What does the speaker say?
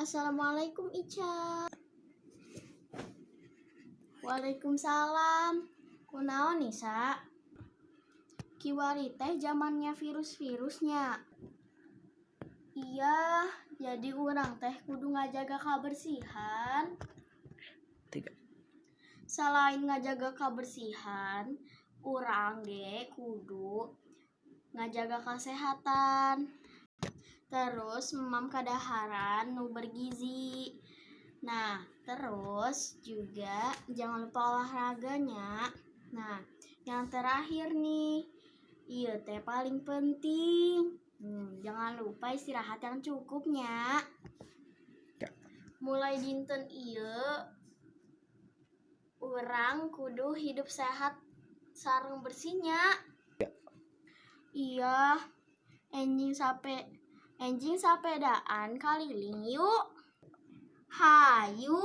Assalamualaikum, Ica. Waalaikumsalam. Kunaon, Nisa? Kiwari teh zamannya virus-virusnya. Iya, jadi urang teh kudu ngajaga kebersihan. Tiga. Selain ngajaga kebersihan, urang ge kudu ngajaga kesehatan. Terus memam kadaharan nu bergizi. Nah, terus juga jangan lupa olahraganya. Nah, yang terakhir nih, ieu teh paling penting. Jangan lupa istirahat yang cukupnya. Ya. Mulai dinten ieu urang kudu hidup sehat sareng bersihnya. Ya. Iya, enjing sape enjing sapedaan kaliling yuk. Hayu.